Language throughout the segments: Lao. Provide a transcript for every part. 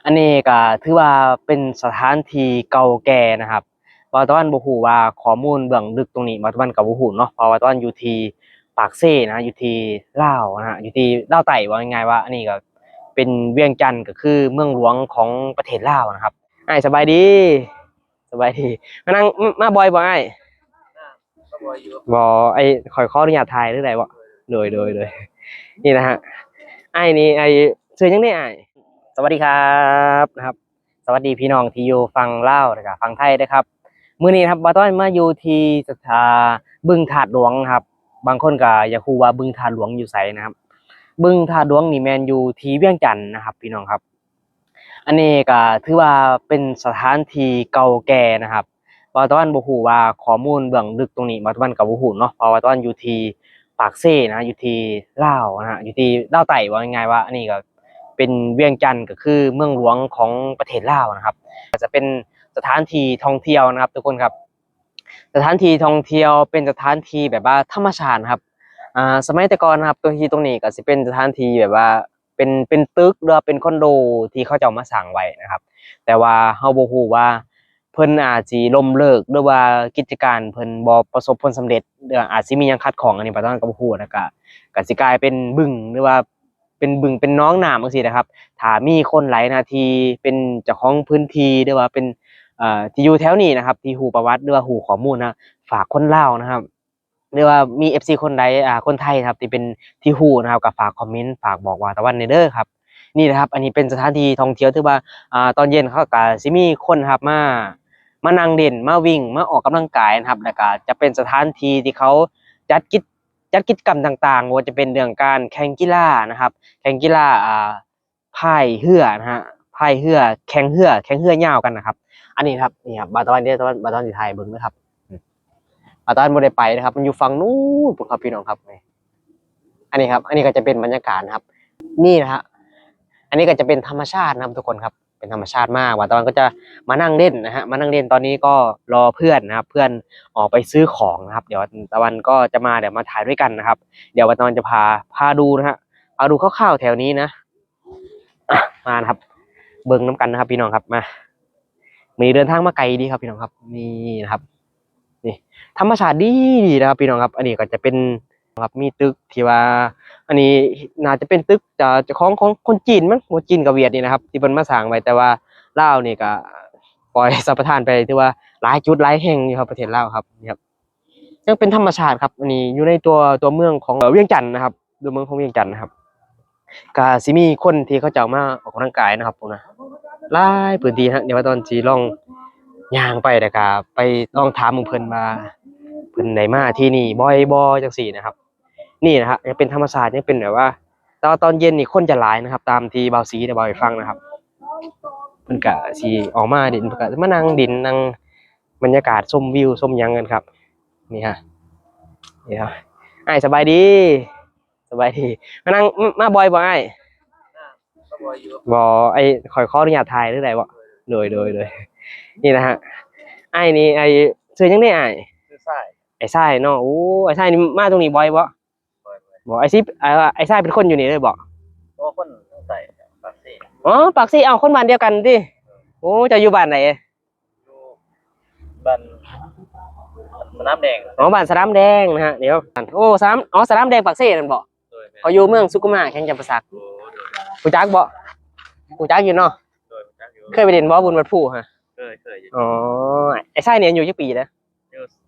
ອັນນີ້ກໍຖືວ່າເປັນສະຖານທີ່ເກົ່າແກ່ນະຄັບ. ບ່າວຕາວັນບໍ່ຮູ້ວ່າຂໍ້ມູນເບື້ອງເລິກຕົງນີ້ ບ່າວຕາວັນກໍບໍ່ຮູ້ເນາະ, ເພາະວ່າຕາວັນຢູ່ທີ່ປາກເຊນະ, ຢູ່ທີ່ລາວນະ, ຢູ່ທີ່ລາວໃຕ້. ເວົ້າງ່າຍໆວ່າອັນນີ້ກໍເປັນວຽງຈັນ, ກໍຄືເມືອງຫຼວງຂອງປະເທດລາວນະຄັບ. ອ້າຍ ສະບາຍດີ. ສະບາຍດີ. ມານັ່ງ ມາ ມາບ່ອຍບໍ່ອ້າຍ? ມາ ມາບ່ອຍຢູ່. ບໍ່ ໄອ້ ຂ້ອຍຂໍອະນຸຍາດຖ່າຍໄດ້ບໍ່? ໂດຍ ໂດຍ ໂດຍ. ນີ້ນະຮະ ອ້າຍນີ້ ໄອ້ ຊື່ຫຍັງເດອ້າຍ? ສະຫວັດດີຄັບ ນະຄັບ ສະຫວັດດີພີ່ນ້ອງທີ່ຢູ່ຝັ່ງລາວ ແລ້ວກະຝັ່ງໄທເດີຄັບ. ມື້ນີ້ນະຄັບ ບ່າວຕາວັນມາຢູ່ທີ່ສະຖາ ບຶງທາດຫຼວງນະຄັບ. ບາງຄົນກະຢາກຮູ້ວ່າບຶງທາດຫຼວງຢູ່ໃສນະຄັບ. ບຶງທາດຫຼວງນີ້ແມ່ນຢູ່ທີ່ວຽງຈັນນະຄັບ ພີ່ນ້ອງຄັບ. ອັນນີ້ກໍຖືວ່າເປັນສະຖານທີ່ເກົ່າແກ່ນະຄັບ. ບ່າວຕາວັນບໍ່ຮູ້ວ່າຂໍ້ມູນເບື້ອງເລິກຕົງນີ້ ບ່າວຕາວັນກໍບໍ່ຮູ້ເນາະ, ເພາະວ່າຕາວັນຢູ່ທີ່ປາກເຊນະ, ຢູ່ທີ່ລາວນະ, ຢູ່ທີ່ລາວໃຕ້. ເວົ້າງ່າຍໆວ່າອັນນີ້ກໍເປັນວຽງຈັນ, ກໍຄືເມືອງຫຼວງຂອງປະເທດລາວນະຄັບ. ກໍຈະເປັນສະຖານທີ່ທ່ອງທ່ຽວນະຄັບທຸກຄົນຄັບ. ສະຖານທີ່ທ່ອງທ່ຽວເປັນສະຖານທີ່ແບບວ່າທຳມະຊາດນະຄັບ. ອ່າ ສະໄໝແຕ່ກ່ອນນະຄັບ ຕົວທີ່ຕົງນີ້ກໍຊິເປັນສະຖານທີ່ແບບວ່າ ເປັນ ເປັນຕຶກ ຫຼືວ່າເປັນຄອນໂດທີ່ເຂົາເຈົ້າມາສ້າງໄວ້ນະຄັບ. ແຕ່ວ່າເຮົາບໍ່ຮູ້ວ່າເພິ່ນອາດຊິລົ້ມເລີກ ຫຼືວ່າກິດຈະການເພິ່ນບໍ່ປະສົບຜົນສຳເລັດ ຫຼືອາດຊິມີຫຍັງຂັດຂ້ອງ, ອັນນີ້ປະທານກໍບໍ່ຮູ້. ແລ້ວກະ ກະຊິກາຍເປັນບຶງ ຫຼືວ່າເປັນບຶງເປັນໜອງນ້ຳຈັ່ງຊີ້ນະຄັບ. ຖ້າມີຄົນຫຼາຍນະທີ່ເປັນເຈົ້າຂອງພື້ນທີ່ ຫຼືວ່າເປັນ ເອີ ທີ່ຢູ່ແຖວນີ້ນະຄັບ ທີ່ຮູ້ປະຫວັດ ຫຼືວ່າຮູ້ຂໍ້ມູນນະ, ຝາກຄົນລາວນະຄັບ ຫຼືວ່າມີເອັຟຊີຄົນໃດ ອ່າ ຄົນໄທນະຄັບ ທີ່ເປັນ ທີ່ຮູ້ນະຄັບ ກໍຝາກຄອມເມັນ ຝາກບອກບ່າວຕາວັນແດ່ເດີຄັບ. ນີ້ນະຄັບ ອັນນີ້ເປັນສະຖານທີ່ທ່ອງທ່ຽວ ຖືວ່າ ອ່າ ຕອນເຢັນເຂົາກໍຊິມີຄົນນະຄັບ ມາ ມານັ່ງຫຼິ້ນ ມາວິ່ງ ມາອອກກຳລັງກາຍນະຄັບ. ແລ້ວກໍຈະເປັນສະຖານທີ່ທີ່ເຂົາຈັດກິດ ຈັດກິດຈະກຳຕ່າງໆ ບໍ່ວ່າຈະເປັນເລື່ອງການແຂ່ງກິລານະຄັບ ແຂ່ງກິລາ ອ່າ ພາຍເຮືອນະຮະ ພາຍເຮືອ ແຂ່ງເຮືອ ແຂ່ງເຮືອຍາວກັນນະຄັບ. ອັນນີ້ນະຄັບ ນີ້ຄັບ ບ່າວຕາວັນເດ້ ຕາວັນ ບ່າວຕາວັນຊິຖ່າຍເບິ່ງເດີຄັບ. ອືມ ບ່າວຕາວັນບໍ່ໄດ້ໄປເດີຄັບ ມັນຢູ່ຝັ່ງນູ້ນພຸ້ນຄັບ ພີ່ນ້ອງຄັບ. ອັນນີ້ຄັບ ອັນນີ້ກໍຈະເປັນບັນຍາກາດນະຄັບ. ນີ້ນະຮະ ອັນນີ້ກໍຈະເປັນທຳມະຊາດນະຄັບທຸກຄົນຄັບ ເປັນທຳມະຊາດມາກ. ບ່າວຕາວັນກໍຈະມານັ່ງຫຼິ້ນນະຮະ ມານັ່ງຫຼິ້ນ. ຕອນນີ້ກໍລໍເພື່ອນນະຄັບ ເພື່ອນອອກໄປຊື້ຂອງນະຄັບ. ດຽວຕາວັນກໍຈະມາ ດຽວມາຖ່າຍດ້ວຍກັນນະຄັບ. ດຽວບ່າວຕາວັນຈະພາ ພາດູນະຮະ ເອົາ ດູຄ່າວໆແຖວນີ້ນະ ອ່ະ ມານະຄັບ ເບິ່ງນຳກັນນະຄັບ ພີ່ນ້ອງຄັບ. ມາ ມື້ນີ້ເດີນທາງມາໄກດີຄັບ ພີ່ນ້ອງຄັບ. ນີ້ນະຄັບ ນີ້ ທຳມະຊາດດີໆນະຄັບ ພີ່ນ້ອງຄັບ. ອັນນີ້ກໍຈະເປັນ ຄັບ ມີຕຶກທີ່ວ່າ ອັນນີ້ໜ້າຈະເປັນຕຶກຈາກ ເຈົ້າຂອງ ຂອງຄົນຈີນມັ້ງ ຄົນຈີນກັບຫວຽດນີ້ນະຄັບ ທີ່ເພິ່ນມາສ້າງໄວ້. ແຕ່ວ່າລາວນີ້ກໍປ່ອຍສຳປະທານໄປ ຖືວ່າຫຼາຍຈຸດຫຼາຍແຫ່ງຢູ່ຄັບ ປະເທດລາວຄັບ. ນີ້ຄັບ ຍັງເປັນທຳມະຊາດຄັບ. ອັນນີ້ຢູ່ໃນຕົວ ຕົວເມືອງຂອງ ເອີ ວຽງຈັນນະຄັບ ຕົວເມືອງຂອງວຽງຈັນນະຄັບ. ກະຊິມີຄົນທີ່ເຂົາເຈົ້າມາອອກກຳລັງກາຍນະຄັບ ພຸ້ນນະ ຫຼາຍພື້ນທີ່ນະ. ດຽວວ່າຕາວັນຊິລອງຍ່າງໄປ ແລ້ວກະໄປລອງຖາມເບິ່ງເພິ່ນວ່າ ເພິ່ນໄດ້ມາທີ່ນີ້ບ່ອຍບໍ່ ຈັ່ງຊີ້ນະຄັບ. ນີ້ນະຮະ ຍັງເປັນທຳມະຊາດ ຍັງເປັນແບບວ່າ ແຕ່ວ່າຕອນເຢັນນີ້ຄົນຈະຫຼາຍນະຄັບ ຕາມທີ່ບ່າວສີໄດ້ເວົ້າໃຫ້ຟັງນະຄັບ. ເພິ່ນກະຊິອອກມາຫຼິ້ນ ເພິ່ນກະມານັ່ງຫຼິ້ນ ນັ່ງບັນຍາກາດ ຊົມວິວ ຊົມຫຍັງກັນຄັບ. ນີ້ຮະ ນີ້ຮະ ອ້າຍ ສະບາຍດີ. ສະບາຍດີ. ມານັ່ງ ມາ ມາບ່ອຍບໍ່ອ້າຍ? ມາ ມາບ່ອຍຢູ່. ບໍ່ ໄອ້ ຂ້ອຍຂໍອະນຸຍາດຖ່າຍໄດ້ບໍ່? ໂດຍ ໂດຍ ໂດຍ. ນີ້ນະຮະ ອ້າຍນີ້ ໄອ້ ຊື່ຫຍັງເດອ້າຍ? ຊື່ຊາຍ. ໄອ້ຊາຍເນາະ. ໂອ້ ໄອ້ຊາຍນີ້ມາຕົງນີ້ບ່ອຍບໍ່? ບໍ່ ບໍ່. ໄອ້ຊິ ໄອ້ ໄອ້ຊາຍເປັນຄົນຢູ່ນີ້ເລີຍບໍ່? ບໍ່ ຄົນໃສ ປາກເຊ. ອໍ ປາກເຊ. ເອົ້າ ຄົນບ້ານດຽວກັນຕິ? ໂອ້ ເຈົ້າຢູ່ບ້ານໃດ? ຢູ່ບ້ານສະໜາມແດງ. ອໍ ບ້ານສະໜາມແດງນະຮະ. ດຽວ ໂອ້ ສະໜາມ ອໍ ສະໜາມແດງປາກເຊນັ້ນບໍ່? ໂດຍ ແມ່ນ. ເຂົາຢູ່ເມືອງສຸຂຸມາ ແຂວງຈຳປາສັກ. ໂອ້ ໂດຍ. ຮູ້ຈັກບໍ່? ຮູ້ຈັກຢູ່ເນາະ? ໂດຍ ຮູ້ຈັກຢູ່. ເຄີຍໄປຫຼິ້ນບໍ່ ບຸນວັດພູຮະ? ເຄີຍ ເຄີຍຢູ່. ອໍ ໄອ້ຊາຍນີ້ອາຍຸຈັກປີແລ້ວ? ອາຍຸ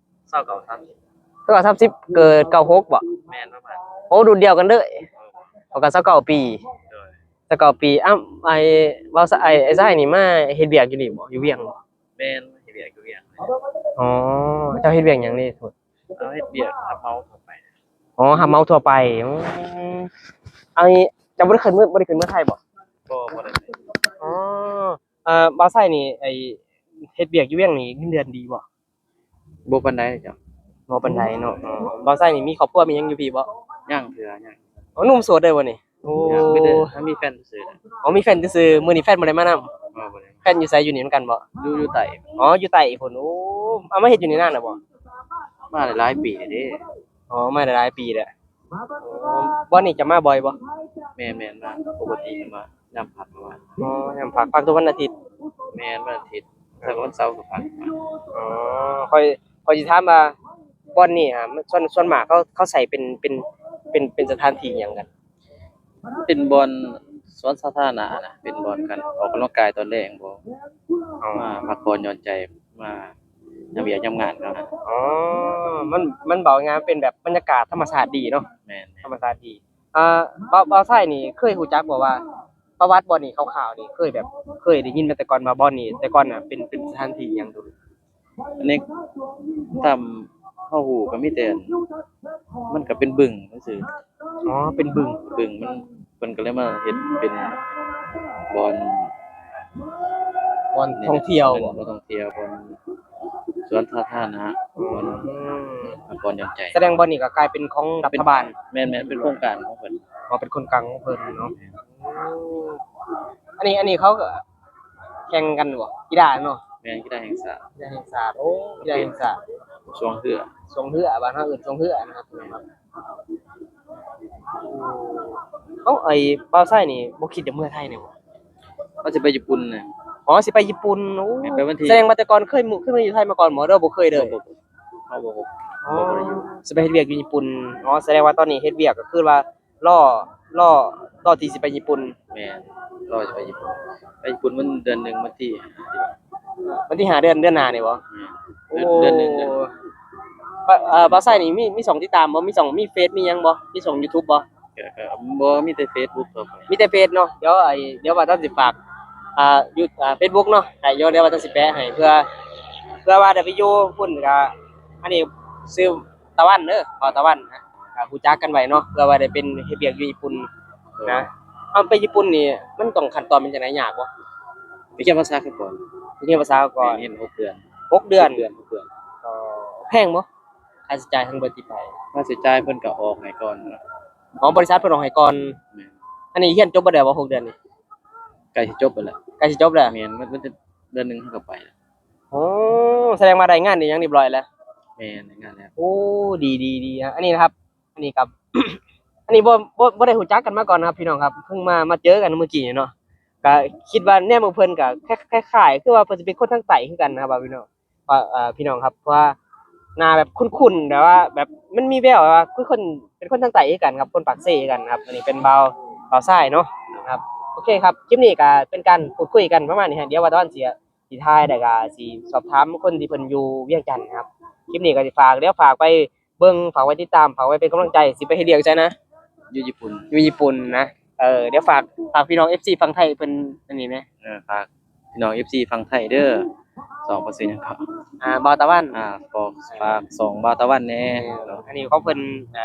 ຊາວເກົ້າ ສາມສິບ. ຊາວເກົ້າ ສາມສິບ ເກີດເກົ້າຫົກບໍ່? ແມ່ນ ປະມານ. ໂອ້ ລຸ້ນດຽວກັນເລີຍ. ເອີ ຂ້ອຍກໍຊາວເກົ້າປີ. ໂດຍ. ຊາວເກົ້າປີ. ອ້າວ ໄອ້ ເວົ້າຊະ ໄອ້ ໄອ້ຊາຍນີ້ມາເຮັດວຽກຢູ່ນີ້ບໍ່? ຢູ່ວຽງບໍ່? ແມ່ນ ເຮັດວຽກຢູ່ວຽງ. ອໍ ເຈົ້າເຮັດວຽກຫຍັງນີ້? ເຮົາເຮັດວຽກຮັບເໝົາທົ່ວໄປ. ອໍ ຮັບເໝົາທົ່ວໄປ. ອືມ ເອົາ ເຈົ້າບໍ່ໄດ້ຂຶ້ນເມືອ ບໍ່ໄດ້ຂຶ້ນເມືອໄທບໍ່? ບໍ່ ບໍ່ໄດ້. ອໍ ເອີ ບ່າວໄຊນີ້ ໄອ້ ເຮັດວຽກຢູ່ວຽງນີ້ເງິນເດືອນດີບໍ່? ບໍ່ປານໃດເຈົ້າ. ບໍ່ປານໃດເນາະ. ເອີ ບ່າວໄຊນີ້ມີຄອບຄົວມີຫຍັງຢູ່ພີ້ບໍ່? ຍັງເທື່ອ ຍັງ. ອໍ ໜຸ່ມໂສດເລີຍບໍ່ນີ້? ໂອ້ ຍັງ ມີແຕ່ ມີແຟນຊື່ໆ. ອໍ ມີແຟນຊື່ໆ. ມື້ນີ້ແຟນບໍ່ໄດ້ມານຳ? ບໍ່ ບໍ່ໄດ້. ແຟນຢູ່ໃສ? ຢູ່ນີ້ນຳກັນບໍ່? ຢູ່ ຢູ່ໃຕ້. ອໍ ຢູ່ໃຕ້ພຸ້ນ. ໂອ້ ເອົາມາເຮັດຢູ່ນີ້ນານແລ້ວບໍ່? ມາໄດ້ຫຼາຍປີແລ້ວເດ້. ອໍ ມາໄດ້ຫຼາຍປີແລ້ວ. ອໍ ບ່ອນນີ້ຈະມາບ່ອຍບໍ່? ແມ່ນໆ ມາປົກກະຕິມາ. ຍາມພັກປະມານ ອໍ ຍາມພັກ ພັກທຸກວັນອາທິດ. ແມ່ນ ວັນອາທິດ ແລ້ວກໍວັນເສົາກໍພັກ. ອໍ ຂ້ອຍ ຂ້ອຍຊິຖາມວ່າບ່ອນນີ້ຫາ ສ່ວນ ສ່ວນມາກເຂົາ ເຂົາໃຊ້ເປັນ ເປັນ ເປັນ ເປັນສະຖານທີ່ຫຍັງກັນ? ເປັນບ່ອນສວນສາທາລະນະຫັ້ນນະ ເປັນບ່ອນການອອກກຳລັງກາຍຕອນແລງບໍ ອໍ ມາພັກຜ່ອນຢ່ອນໃຈ ມາຍາມວຽກຍາມງານເຂົາຫັ້ນ. ອໍ ມັນ ມັນເວົ້າງ່າຍເປັນແບບບັນຍາກາດທຳມະຊາດດີເນາະ. ແມ່ນໆ ທຳມະຊາດດີ. ອ່າ ບ່າວ ບ່າວຊາຍນີ້ເຄີຍຮູ້ຈັກບໍ່ວ່າປະຫວັດບ່ອນນີ້ຄາວໆນີ້ ເຄີຍແບບ ເຄີຍໄດ້ຍິນມາແຕ່ກ່ອນວ່າບ່ອນນີ້ແຕ່ກ່ອນນະເປັນ ເປັນສະຖານທີ່ຫຍັງ? ອັນນີ້ຕາມເຮົາຮູ້ກໍມີແຕ່ ມັນກໍເປັນບຶງຊື່ໆ. ອໍ ເປັນບຶງ. ບຶງມັນ ເພິ່ນກໍເລີຍມາເຮັດເປັນບ່ອນ ບ່ອນທ່ອງທ່ຽວ. ແມ່ນ ບ່ອນທ່ອງທ່ຽວ ບ່ອນສວນສາທາລະນະ ອືມ ບ່ອນພັກຜ່ອນຢ່ອນໃຈ. ສະແດງບ່ອນນີ້ກໍກາຍເປັນຂອງລັດຖະບານ. ແມ່ນໆ ເປັນໂຄງການຂອງເພິ່ນ. ອໍ ເປັນໂຄງການຂອງເພິ່ນເນາະ. ແມ່ນ. ໂອ້ ອັນນີ້ ອັນນີ້ເຂົາກໍແຂ່ງກັນບໍ? ກິລາເນາະ. ແມ່ນ ກິລາແຫ່ງຊາດ. ກິລາແຫ່ງຊາດ. ໂອ້ ກິລາແຫ່ງຊາດ. ສວງເຮືອ. ສວງເຮືອ ບ້ານເຮົາເອີ້ນສວງເຮືອນະຄັບ. ເອົ້າ ໄອ້ບ່າວຊາຍນີ້ບໍ່ຄິດຈະເມືອໄທແດ່ບໍ? ວ່າຊິໄປຍີ່ປຸ່ນນະ. ອໍ ຊິໄປຍີ່ປຸ່ນ. ໂອ້ ແມ່ນ ໄປວັນທີ ສະແດງວ່າແຕ່ກ່ອນເຄີຍ ເຄີຍມາຢູ່ໄທມາກ່ອນບໍ່ ຫຼືວ່າບໍ່ເຄີຍເລີຍ? ບໍ່ ບໍ່ ບໍ່ ບໍ່ ບໍ່ ອໍ ບໍ່ໄດ້ຢູ່. ຊິໄປເຮັດວຽກຢູ່ຍີ່ປຸ່ນ. ອໍ ສະແດງວ່າຕອນນີ້ເຮັດວຽກກໍຄືວ່າ ລໍ ລໍ ລໍທີ່ຊິໄປຍີ່ປຸ່ນ. ແມ່ນ ລໍຊິໄປຍີ່ປຸ່ນ. ໄປຍີ່ປຸ່ນມັນເດືອນໜຶ່ງ ວັນທີ ວັນທີຫ້າ ເດືອນ ເດືອນໜ້ານີ້ບໍ? ແມ່ນ ໂອ້ ເດືອນ ເດືອນໜຶ່ງ ເດືອນ ເອີ ບ່າວຊາຍນີ້ມີ ມີຊ່ອງຕິດຕາມບໍ່? ມີຊ່ອງ ມີເຟສ ມີຫຍັງບໍ່? ມີຊ່ອງຢູທູບບໍ່? ກໍ ກໍບໍ່ ມີແຕ່ເຟສບຸກທົ່ວໄປ. ມີແຕ່ເຟສເນາະ. ດຽວ ໄອ້ ດຽວບ່າວຕາວັນຊິຝາກ ອ່າ ຢູ່ ອ່າ ເຟສບຸກເນາະ ໃຫ້ ດຽວ ດຽວບ່າວຕາວັນຊິແປະໃຫ້ ເພື່ອ ເພື່ອວ່າໄດ້ໄປຢູ່ພຸ້ນກໍ ອັນນີ້ຊື່ຕາວັນເດີ ບ່າວຕາວັນນະ ກໍຮູ້ຈັກກັນໄວ້ເນາະ ເພື່ອວ່າໄດ້ເປັນເຮັດວຽກຢູ່ຍີ່ປຸ່ນນະ. ເອົາ ໄປຍີ່ປຸ່ນນີ້ມັນຕ້ອງຂັ້ນຕອນເປັນຈັ່ງໃດ ຍາກບໍ່? ໄປຮຽນພາສາເຂົາກ່ອນ. ໄປຮຽນພາສາເຂົາກ່ອນ. ແມ່ນ ຮຽນຫົກເດືອນ. ຫົກເດືອນ. ຫົກເດືອນ ຫົກເດືອນ. ອໍ ແພງບໍ່ ຄ່າໃຊ້ຈ່າຍທັງເບິດທີ່ໄປ? ຄ່າໃຊ້ຈ່າຍເພິ່ນກໍອອກໃຫ້ກ່ອນ. ອໍ ບໍລິສັດເພິ່ນອອກໃຫ້ກ່ອນ. ແມ່ນ. ອັນນີ້ຮຽນຈົບເບິດແລ້ວບໍ່ ຫົກເດືອນນີ້? ໃກ້ຊິຈົບແລ້ວ. ໃກ້ຊິຈົບແລ້ວ. ແມ່ນ ມັນ ມັນເດືອນໜຶ່ງເຮົາກໍໄປແລ້ວ. ໂອ້ ສະແດງວ່າໄດ້ງານໄດ້ຫຍັງຮຽບຮ້ອຍແລ້ວ. ແມ່ນ ໄດ້ງານແລ້ວ. ໂອ້ ດີໆໆ ອັນນີ້ນະຄັບ ອັນນີ້ກັບ ອັນນີ້ບໍ່ ບໍ່ ບໍ່ໄດ້ຮູ້ຈັກກັນມາກ່ອນນະຄັບ ພີ່ນ້ອງຄັບ ເພິ່ງມາ ມາເຈີກັນມື້ກີ້ນີ້ເນາະ. ກະຄິດວ່າແນມເບິ່ງເພິ່ນກະຄ້າຍໆ ຄືວ່າເພິ່ນຊິເປັນຄົນທາງໃຕ້ຄືກັນນະຄັບ ພີ່ນ້ອງ ວ່າ ເອີ ພີ່ນ້ອງຄັບ ເພາະວ່າໜ້າແບບຄຸ້ນໆ ແບບວ່າແບບມັນມີແວວວ່າຄືຄົນ ເປັນຄົນທາງໃຕ້ຄືກັນຄັບ ຄົນປາກເຊຄືກັນນະຄັບ. ອັນນີ້ເປັນບ່າວ ບ່າວຊາຍເນາະ ນະຄັບ. ໂອເຄຄັບ ຄລິບນີ້ກະເປັນການພູດຄຸຍກັນປະມານນີ້ ດຽວບ່າວຕາວັນຊິ ຊິຖ່າຍ ແລ້ວກະຊິສອບຖາມຄົນທີ່ເພິ່ນຢູ່ວຽງຈັນນະຄັບ. ຄລິບນີ້ກໍຊິຝາກ ດຽວຝາກໄປເບິ່ງ ຝາກໄວ້ຕິດຕາມ ຝາກໄວ້ເປັນກຳລັງໃຈ ຊິໄປເຮັດວຽກໃສນະ? ຢູ່ຍີ່ປຸ່ນ. ຢູ່ຍີ່ປຸ່ນນະ. ເອີ ດຽວຝາກ ຝາກພີ່ນ້ອງເອັຟຊີຝັ່ງໄທເພິ່ນອັນນີ້ແດ່. ເອີ ຝາກພີ່ນ້ອງເອັຟຊີຝັ່ງໄທເດີ ຊ່ອງເພິ່ນຊື່ຫຍັງເກາະ? ອ່າ ບ່າວຕາວັນ. ອ່າ ຝາກ ຝາກຊ່ອງບ່າວຕາວັນແດ່. ເອີ ອັນນີ້ຂອງເພິ່ນ ເອີ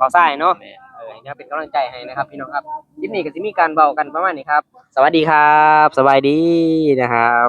ບ່າວຊາຍເນາະ. ແມ່ນ. ເອີ ດຽວເປັນກຳລັງໃຈໃຫ້ນະຄັບ ພີ່ນ້ອງຄັບ. ຄລິບນີ້ກໍຊິມີການເວົ້າກັນປະມານນີ້ຄັບ. ສະຫວັດດີຄັບ ສະບາຍດີນະຄັບ.